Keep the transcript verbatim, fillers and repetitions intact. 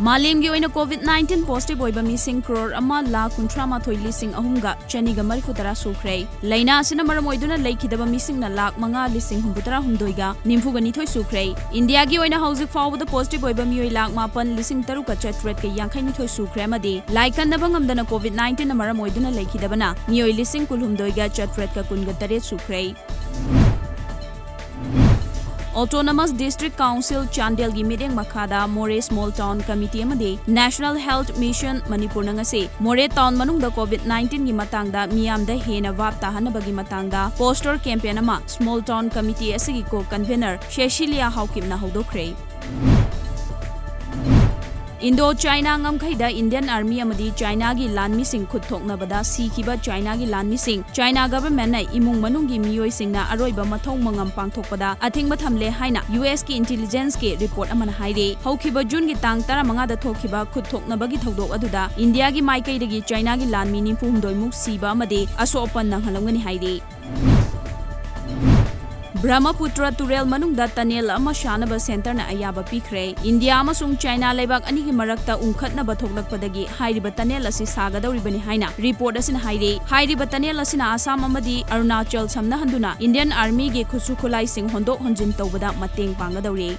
ꯃꯥꯂꯦꯝꯒꯤ ꯑꯣꯏꯅ COVID nineteen positive ꯑꯣꯏꯕ ꯃꯤꯁꯤꯡ ꯀ꯭ꯔꯣꯔ ꯑꯃ ꯂꯥꯈ ꯀꯨꯟꯊ꯭ꯔꯥ ꯃꯥꯊꯣꯏ ꯂꯤꯁꯤꯡ ꯑꯍꯨꯝꯒ ꯆꯅꯤꯒ ꯃꯔꯤꯐꯨ ꯇꯔꯥ ꯁꯨꯈ꯭ꯔꯦ꯫ ꯂꯥꯏꯅꯥ ꯑꯁꯤꯅ ꯃꯔꯝ ꯑꯣꯏꯗꯨꯅ ꯂꯩꯈꯤꯗꯕ ꯃꯤꯁꯤꯡꯅ ꯂꯥꯈ ꯃꯉꯥ ꯂꯤꯁꯤꯡ ꯍꯨꯝꯐꯨ ꯇꯔꯥ ꯍꯨꯝꯗꯣꯏꯒ ꯅꯤꯐꯨꯒ ꯅꯤꯊꯣꯏ ꯁꯨꯈ꯭ꯔꯦ꯫ ꯏꯟꯗꯤꯌꯥꯒꯤ ꯑꯣꯏꯅ ꯍꯧꯖꯤꯛ ꯐꯥꯎꯕꯗ positive ꯑꯣꯏꯕ ꯃꯤꯑꯣꯏ ꯂꯥꯈ ꯃꯥꯄꯟ ꯂꯤꯁꯤꯡ ꯇꯔꯨꯛꯀ ꯆꯥꯇ꯭ꯔꯦꯠꯀ ꯌꯥꯡꯈꯩ ꯅꯤꯊꯣꯏ ꯁꯨꯈ꯭ꯔꯦ ꯑꯃꯗꯤ ꯂꯥꯏꯀꯟꯅꯕ ꯉꯝꯗꯅ COVID nineteen ꯅ ꯃꯔꯝ ꯑꯣꯏꯗꯨꯅ ꯂꯩꯈꯤꯗꯕꯅ ꯃꯤꯑꯣꯏ ꯂꯤꯁꯤꯡ ꯀꯨꯟꯍꯨꯝꯗꯣꯏꯒ ꯆꯥꯇ꯭ꯔꯦꯠꯀ ꯀꯨꯟꯒ ꯇꯔꯦꯠ ꯁꯨꯈ꯭ꯔꯦ꯫ Autonomous District Council ꯆꯥꯟꯗꯦꯜꯒꯤ ꯃꯤꯠꯌꯦꯡ ꯃꯈꯥꯗ ꯃꯣꯔꯦ Small Town Committee ꯑꯃꯗꯤ National Health Mission ꯃꯅꯤꯄꯨꯔꯅ ꯉꯁꯤ ꯃꯣꯔꯦ town ꯃꯅꯨꯡꯗ COVID nineteen ꯒꯤ ꯃꯇꯥꯡꯗ ꯃꯤꯌꯥꯝꯗ ꯍꯦꯟꯅ ꯚꯥꯞ ꯇꯥꯍꯟꯅꯕꯒꯤ ꯃꯇꯥꯡꯗ poster campaign ꯑꯃ Small Town Committee ꯑꯁꯤꯒꯤ co-convenor ꯁꯦꯁꯤꯂꯤꯌꯥ ꯍꯥꯎꯀꯤꯞꯅ ꯍꯧꯗꯣꯛꯈ꯭ꯔꯦ꯫ Indo China ꯉꯝꯈꯩꯗ Indian Army ꯑꯃꯗꯤ ꯆꯥꯏꯅꯥꯒꯤ ꯂꯥꯟꯃꯤꯁꯤꯡ ꯈꯨꯠ ꯊꯣꯛꯅꯕꯗ ꯁꯤꯈꯤꯕ ꯆꯥꯏꯅꯥꯒꯤ ꯂꯥꯟꯃꯤꯁꯤꯡ ꯆꯥꯏꯅꯥ government ꯅ ꯏꯃꯨꯡ ꯃꯅꯨꯡꯒꯤ ꯃꯤꯑꯣꯏꯁꯤꯡꯅ ꯑꯔꯣꯏꯕ ꯃꯊꯧ ꯃꯉꯝ ꯄꯥꯡꯊꯣꯛꯄꯗ ꯑꯊꯤꯡꯕ ꯊꯝꯂꯦ ꯍꯥꯏꯅ U S ꯀꯤ intelligence ꯀꯤ report ꯑꯃꯅ ꯍꯥꯏꯔꯤ꯫ ꯍꯧꯈꯤꯕ June ꯒꯤ ꯇꯥꯡ ꯇꯔꯥꯃꯉꯥꯗ ꯊꯣꯛꯈꯤꯕ ꯈꯨꯠ ꯊꯣꯛꯅꯕꯒꯤ ꯊꯧꯗꯣꯛ ꯑꯗꯨꯗ ꯏꯟꯗꯤꯌꯥꯒꯤ ꯃꯥꯏꯀꯩꯗꯒꯤ ꯆꯥꯏꯅꯥꯒꯤ ꯂꯥꯟꯃꯤ ꯅꯤꯐꯨ ꯍꯨꯝꯗꯣꯏ ꯃꯨꯛ ꯁꯤꯕ ꯑꯃꯗꯤ ꯑꯁꯣꯛ ꯑꯄꯟ ꯅꯪꯍꯜꯂꯝꯒꯅꯤ ꯍꯥꯏꯔꯤ꯫ ꯕ꯭ꯔꯍꯃꯄꯨꯇ꯭ꯔ ꯇꯨꯔꯦꯜ ꯃꯅꯨꯡꯗ tunnel ꯑꯃ ꯁꯥꯅꯕ centre ꯅ ꯑꯌꯥꯕ ꯄꯤꯈ꯭ꯔꯦ꯫ ꯏꯟꯗꯤꯌꯥ ꯑꯃꯁꯨꯡ ꯆꯥꯏꯅꯥ ꯂꯩꯕꯥꯛ ꯑꯅꯤꯒꯤ ꯃꯔꯛꯇ ꯎꯪꯈꯠꯅꯕ ꯊꯣꯛꯂꯛꯄꯗꯒꯤ ꯍꯥꯏꯔꯤꯕ tunnel ꯑꯁꯤ ꯁꯥꯒꯗꯧꯔꯤꯕꯅꯤ ꯍꯥꯏꯅ report ꯑꯁꯤꯅ ꯍꯥꯏꯔꯤ꯫ ꯍꯥꯏꯔꯤꯕ tunnel ꯑꯁꯤꯅ ꯑꯁꯥꯝ ꯑꯃꯗꯤ ꯑꯔꯨꯅꯥꯆꯜ ꯁꯝꯅꯍꯟꯗꯨꯅ Indian Army ꯒꯤ ꯈꯨꯠꯁꯨ ꯈꯨꯠꯂꯥꯏꯁꯤꯡ ꯍꯣꯟꯗꯣꯛ ꯍꯣꯟꯖꯤꯟ ꯇꯧꯕꯗ ꯃꯇꯦꯡ ꯄꯥꯡꯒꯗꯧꯔꯤ꯫